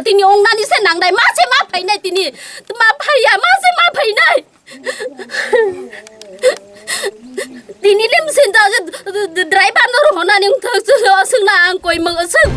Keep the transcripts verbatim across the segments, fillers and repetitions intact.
Tini ongnani se nangnai, ma se ma phainai tini. Ma phaiya, ma se ma phainai. Tini lim sin da driver no rohonani ungthok chulo aswkna ang koi mang aswk.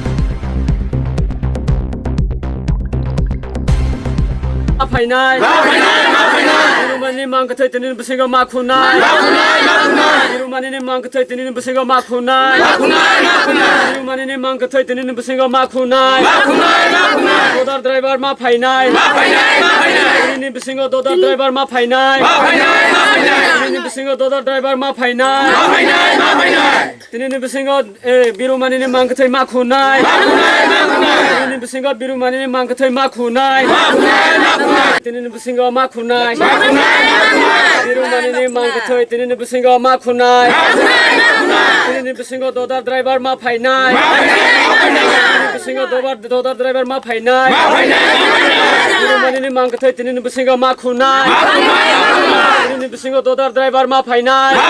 Ma phainai. Ma phainai, ma phainai. Birumani mang kwthai tini bisingo ma khunai. Ma khunai, ma khunai. Birumani mang kwthai tini bisingo ma khunai. Ma khunai, ma khunai. Birumani mang kwthai tini bisingo ma khunai. Ma khunai, ma khunai. Dodar driver ma phainai. Ma phainai, ma phainai. Tini bisingo dodar driver ma phainai. Ma phainai, ma phainai. Tini bisingo dodar driver ma phainai. Ma phainai, ma phainai. Tini ni bisingo, eh, Birumanini mang kwthai ma khunai. Ma khunai, ma khunai. Tini ni bisingo Birumanini mang kwthai ma khunai. Ma khunai, ma khunai. Tini ni bisingo ma khunai. Ma khunai, ma khunai. Birumanini mang kwthai tini ni bisingo ma khunai. Ma khunai, ma khunai. Tini ni bisingo dodar driver ma phainai. Ma phainai, ma phainai. Tini ni bisingo dobar, dodar driver ma phainai. Ma phainai, ma phainai. Birumanini mang kwthai tini ni bisingo ma khunai. Ma khunai, ma khunai. Tini ni bisingo dodar driver ma phainai. Ma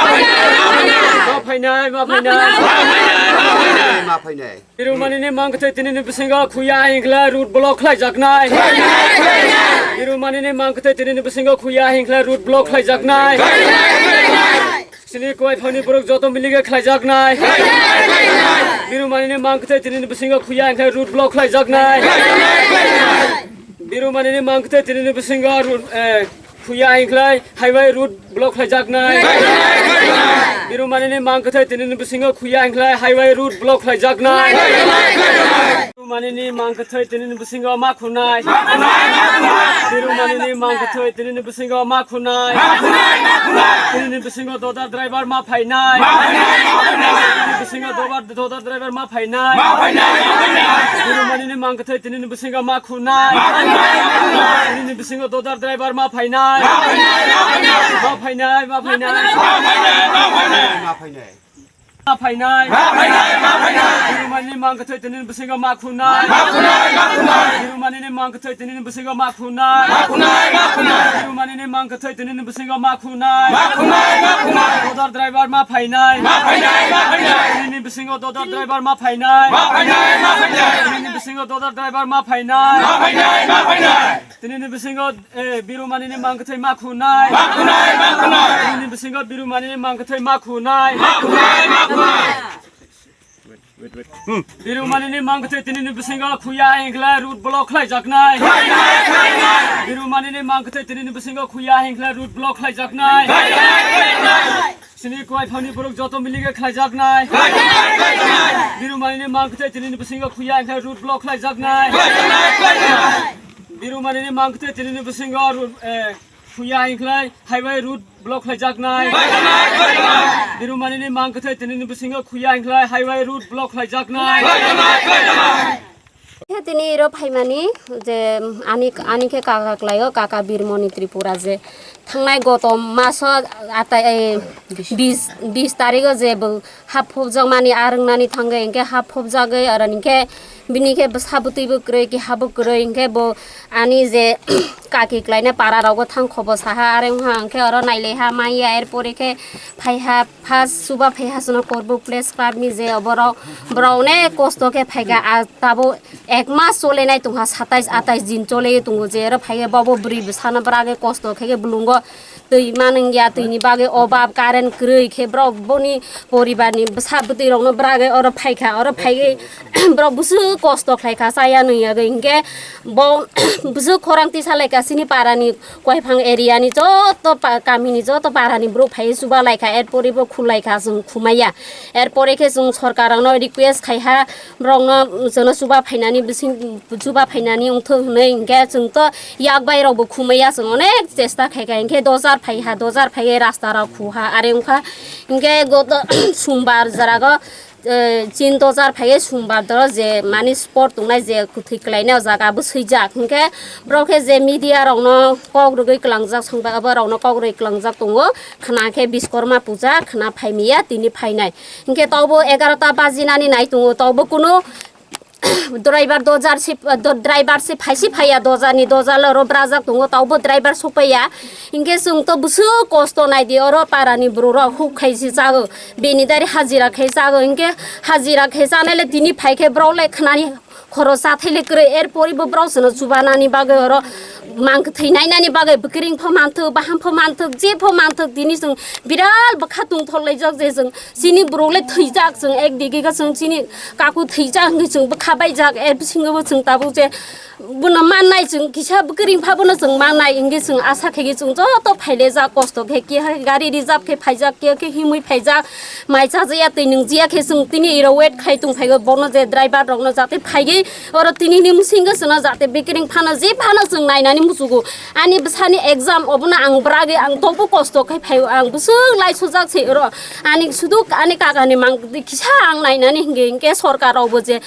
phainai, ma phainai. Ma phainai, ma phainai. Ma phainai, ma phainai. Birumanini mang kwthai tini ni bisingo khuya hingkla road block khlai jaknai. Birumanini mang kwthai tini ni bisingo khuya hingkla road block khlai jaknai. Sini kwai phani borok joto milige khlai jaknai. Birumanini mang kwthai tini ni bisingo khuya hingkla road block khlai jaknai. Birumanini mang kwthai tini ni bisingo road, eh, khuya hingkhlai highway road block khlaijaknai. Birumanini mang kwthai tini ni bisingo khuya hingkhlai highway road block khlaijaknai. Birumanini mang kwthai tini ni bisingo ma khunai. Birumanini mang kwthai tini ni bisingo ma khunai. Tini ni bisingo dodar driver ma phainai. Tini ni bisingo dobar, dodar driver ma phainai. Birumanini mang kwthai tini ni bisingo ma khunai. Tini ni bisingo dodar driver ma phainai. Ma phainai, ma phainai. Ma phainai. Ma phainai. Ma phainai, ma phainai. Birumanini mang kwthai tini ni bisingo ma khunai. Ma khunai, ma khunai. Birumanini mang kwthai tini ni bisingo ma khunai. Ma khunai, ma khunai. Birumanini mang kwthai tini ni bisingo ma khunai. Ma khunai, ma khunai. Dodar driver ma phainai. Ma phainai, ma phainai. Tini ni bisingo dodar driver ma phainai. Ma phainai, ma phainai. Tini ni bisingo dodar driver ma phainai. Ma phainai, ma phainai. Tini ni bisingo, eh, Birumanini mang kwthai ma khunai. Ma khunai, ma khunai. Tini ni bisingo Birumanini mang kwthai ma khunai. Ma khunai, ma khunai. Birumanini mang kwthai tini ni bisingo khuya hingkhlai road block khlaijaknai. Birumanini mang kwthai tini ni bisingo khuya hingkhlai road block khlaijaknai. Sini kwai phani borok joto milige khlaijaknai. Birumanini mang kwthai tini ni bisingo khuya hingkhlai road block khlaijaknai. Birumanini mang kwthai tini ni bisingo road, eh, khuya hingkhlai highway road block khlaijaknai. Birumanini mang kwthai tini ni bisingo khuya hingkhlai highway road block khlaijaknai. Khe tini iro phaimani je ani, ani khe kaka khlaio, kaka Birmoni Tripura je thangnai gotom maso atai, eh, bis, bis tarigo je bo hap phobjakmani a rwngnani thangwi hinkhe hap phobjagwi aro hinkhe bini khe bwsa bwtwi bo kwrwi, keha bo kwrwi hinkhe bo ani je kaki khlaina para rogo thang khobo saha are wngha hinkhe oro nailaiha manya er pore khe phaiha first chuba phaiha chwngno Korbuk Press Club ni je oborok borok onek kosto khe phaikha a tabuk ek mas cholenai tongkha, satais atais din chole tongo je oro phaikhe bobo bwrwi bwsano bwragwi kosto khaikhe bulungo twi manwngya, twini bagwi obab, current kwrwi khe borok boni poribarni bwsa bwtwi rokno bwragwi oro phaikha, oro phaigwi borok bwswk kosto khlaikha, chaya nwngyagwi hinkhe bo bwswk khorang tisa laikha chini parani Koiphang area ni joto pa-, kamini joto parani borok phaiwi chuba laikha, er pore bo khulaikha chwng khumaya, er pore khe chwng sorkar rokno request khaiha borokno chwngno chuba phainani bising chuba phainani wngthok hwnwi hinkhe chwng to yak bai rokbo khumaya chwng onek chesta khaikha hinkhe dojar phaiha dojar phaiwi rasta rok khuha are wngkha hinkhe goto sumbar jora go, eh, chin dojar phaiwi sumbar doro je mani spot tongnai je kwthwi kwlainai o jaga bo swijak hinkhe borok khe je media rokno kok rwgwi kwlangjak songba abo rokno kok rwgwi kwlangjak tongo khna khe Biskorma puja khna phaimiya tini phainai hinkhe tokbo egarota bajinani nai tongo tokbo kunu driver dojar se, do-, driver se phaisi phaiya, dojar ni dojar oro brajak tongo, taubo driver sokpaiya. Hinkhe chwng to bwswk kosto naidi, oro para ni borok rok huk khai se chago, bini dari hajira khai chago, hinkhe hajira khai chanai le tini phai khe borok le khnani khorosa thaile kwrwi, er poribo borok chwngno chubanani bagwi oro mang kwthwi nainani bagwi bwkring pho manthok, baham pho manthok, je pho manthok, tini chwng biral bwkha tongthok laijak je chwng chini borok le thwijak, chwng ek digi khe chwng chini kaku thwijak hwnkhe chwng bwkha baijak, er bisingo bo chwng tabuk je bono mannai chwng kisa bwkring pha bono chwng mannai, hwnkhe chwng asa khaikhe chwng joto phailejak, kosto khe, keha gari reserve khe phaijak, keha khe himwi phaijak, mai chajaya twi nungjiya khe chwng tini iro wait khai tongphaigo, bono je driver rokno jate phaigwi oro tinini bwswingo chwngno jate bwkring phano je phano chwng nainani muchugo. Ani bwsani exam obono ang bragwi ang tongbo kosto khai phaio, ang bwswk laisojak se oro, ani sudu ani kakani mang kisa ang nainani hwnkhe, hwnkhe sorkar rokbo je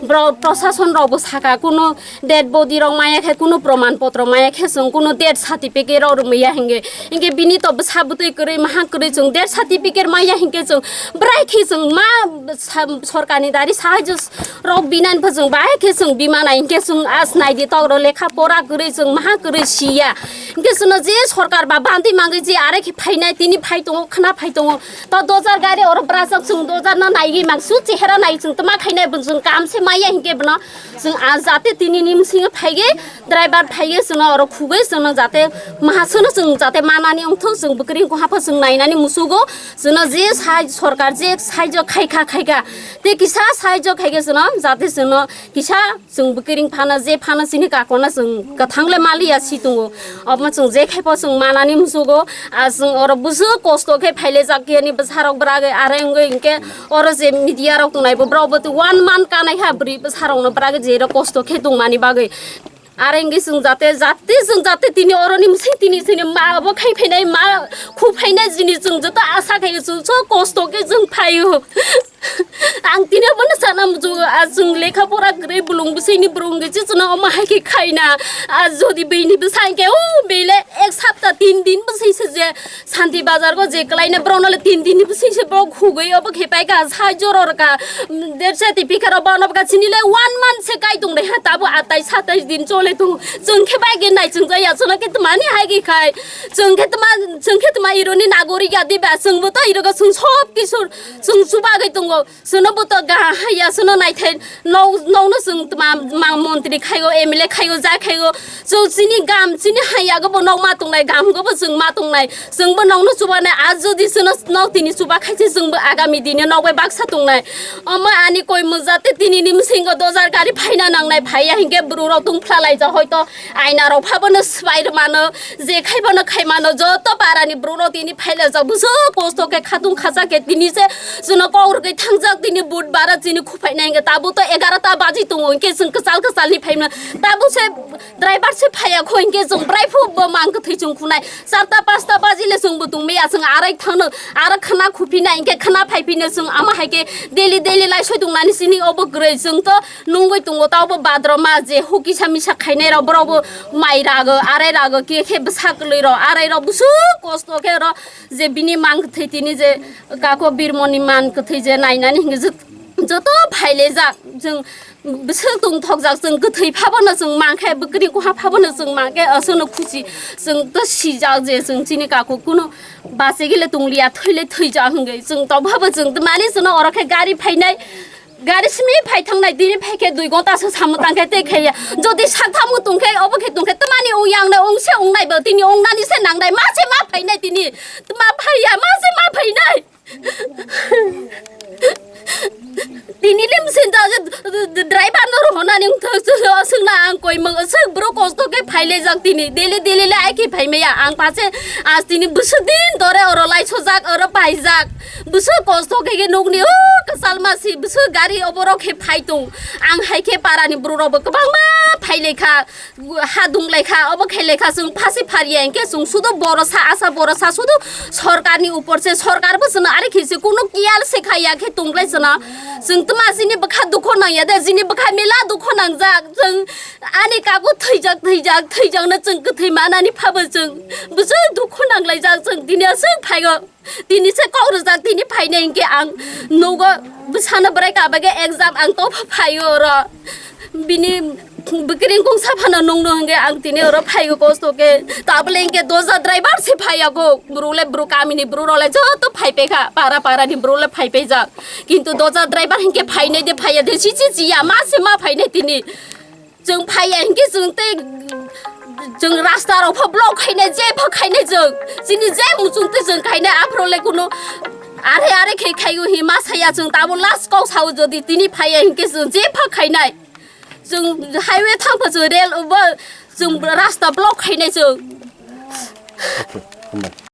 borok prosason rokbo saka, kunu dead body rok maya khe, kunu proman potro maya khe, chwng kunu death certificate rok rwmaya hwnkhe, hwnkhe bini to bwsa bwtwi kwrwi maha kwrwi chwng death certificate maya hwnkhe chwng bwrai khe chwng ma sa-, sorkarni dari sahajyo rok binani pho chwng bahai khe chwng bimana hwnkhe chwng as naidi tok rok lekha pora kwrwi chwng maha kwrwi siya hwnkhe chwngno je sorkar ba bantwi mangwi je are khe phainai tini phai tongo khna phai tongo. To dojar gari oro brajak chwng dojar no naigwi mangsu chehera nai chwng tma khainai bo chwng kam se maya hinkhe bono chwng a jate tini ni bwswingo phaigwi driver phaigwi chwngno oro khugwi chwngno jate mahasono chwng jate manani wngthok chwng bwkring koha pho chwng nainani musugo chwngno je sai sorkar je saijo khaikha khaikha tei kisa saijo khaikhe chwngno jate chwngno kisa Chwng bwkring phano je phano chini kakona chwng kwthang le maliya si tongo. Omo chwng je khai pho chwng manani musugo. A chwng oro bwswk kosto khe phaile jak yani bwsarok bwragwi are wngwi hinkhe oro je media rok tongnai bo borok bo one month kanai ha bwrwi bwsarokno bwragwi je ro kosto khe tongmani bagwi. Are wngwi chwng jate jate chwng jate tini oroni bwswk tini chini ma bo khai phainai ma khu phainai jini chwng joto asa khai chwng so kosto khe chwng phaio. Ang tini abono sana muchungo, a chwng lekha pora kwrwi bulung bwswini burung gwi chichino omo hai khe khaina. A jodi bini bwsa hinkhe o bele ek sapta tin din bwswi se je Santi Bazar go je kwlaina borokno le tin din ni bwswi se borok khugwi obo khe paikha sai joro rwkha. Debsa ti pikha rok bono bwkha chini le one month se kai tong reha tabo atai satais din chole tongo. Chwng khe bai ge nai chwng jaya chwngno khe twmani hai khe khai. Chwng khe tma chwng khe tma ironi nagori ya diba chwng bo to irogo chwng sob kisur chwng chubagwi tongo. Chwngno bo to ga haya chwngno naithai nok nokno chwng tma mang montri khaio M L A khaio ja khaio. Chwng chini gam chini haya go bo nok ma tongnai gam go bo chwng ma tongnai. Chwng bo nokno chubanai a jodi chwngno nok tini chuba khai se chwng bo agami dini nok bai baksa tongnai. Omo ani koi mujate tini ni bwswingo dojar gari phaina nangnai phaiya hinkhe bwrwi rok tong phla laijak hoito aina rok pha bono swbai rw mano. Je khai phano khai mano, joto parani borok rok tini phailajak, bwswk kosto khe khatung khacha khe tini se chwngno kok rwgwi thangjak, tini budbar chini khuphainai hwnkhe tabuk to egarota baji tongo, hwnkhe chwng kwchal kwchalni phaimano, tabuk se driver se phaiya kho, hwnkhe chwng bwraiphuru bo mang kwthwi chwng khunai, charta pasta baji le chwngbo tongmaya, chwng arai thangno, aro khwna khuphinai, hwnkhe khwna phaiphino chwng ama hai khe daily daily laisoi tongnani chini obo kwrwi, chwng to nungwi tongo, tabo badroma je hukisa misa khainai rok borok bo mai rago, arai rago, khe khe bwsa kwlwi rok, arai rok bwswk kosto khe oro je bini mang kwthwi tini je kako birmoni man kwthwi je nainani hinwi jot-, joto phailejak. Chwng bwswk tongthokjak, chwng kwthwi phabono chwng mankhe, bwkri kuha phabono chwng mankhe, aswkno khusi chwng to sijak je chwng chini kako kunu bachigile tongliya, thwile thwijak hwngwi chwng tobhabo chwng mani chwngno oro khe gari phainai. Gari simi phai thangnai, tini phai khe dui gonta se samung tang khe tei khaiya. Jodi sak thamung tong khe, obo khe tong khe, tamani ong yang nai, ong se ong nai bo, tini ong nani se nang nai, ma se ma phai nai tini. Ma phai ya, ma se ma phai nai. Tini lim sin da, driver no rohonani ong thok, aswk na ang koi mang, aswk bro kosto khe phai le jak tini. Daily, daily le ai khe phai maya, ang pa se as tini bwswk din dore oro lai sojak, oro pai jak. Bwswk kosto khe khe nukni o kwchal ma si bwswk gari oborok khe phai tong. Ang hai khe parani borok rok bo kwbangma phai lekha, ha dung lekha, obo khe lekha chwng phasi phariya hinkhe chwng sudu borosa asa borosa sudu sorkarni upor se, sorkar bo chwngno ari khe se kunu kiyal se khaiya khe tong lai chwngno. Chwng twma chini bwkha dukho nangya de, chini bwkha mela dukho nangjak, chwng ani kago thwijak thwijak thwijakno chwng kwthwi manani phabo chwng bwswk dukho nanglaijak, chwng tini aswk phaigo. Tini se kok rwjak, tini phainai hinkhe ang nugo bwsano bwrai kaba khe exam ang topha phaio oro. Bini Bikring kung saphano nungno hwnkhe ang tini oro phaigo kosto khe. Tabole hwnkhe doja driver se phaiyago. Bwrwk le bwrwk kamini bwrwk rok le joto phaipaikha. Para para ni bwrwk le phaipaijak. Kintu doja driver hwnkhe phainai de phaiya de sisi chiya ma se ma phainai tini. Chwng phaiya hwnkhe chwng tei chwng rasta rok pho block khainai je pho khainai chwng. Chini je muchung tei chwng khainai aphro le kuno are are khe khaigo hi ma saya chwng tamo last kok sao jodi tini phaiya hwnkhe chwng je pho khainai. Chwng highway thang pha chwng rail bo chwng rasta block khainai chwng.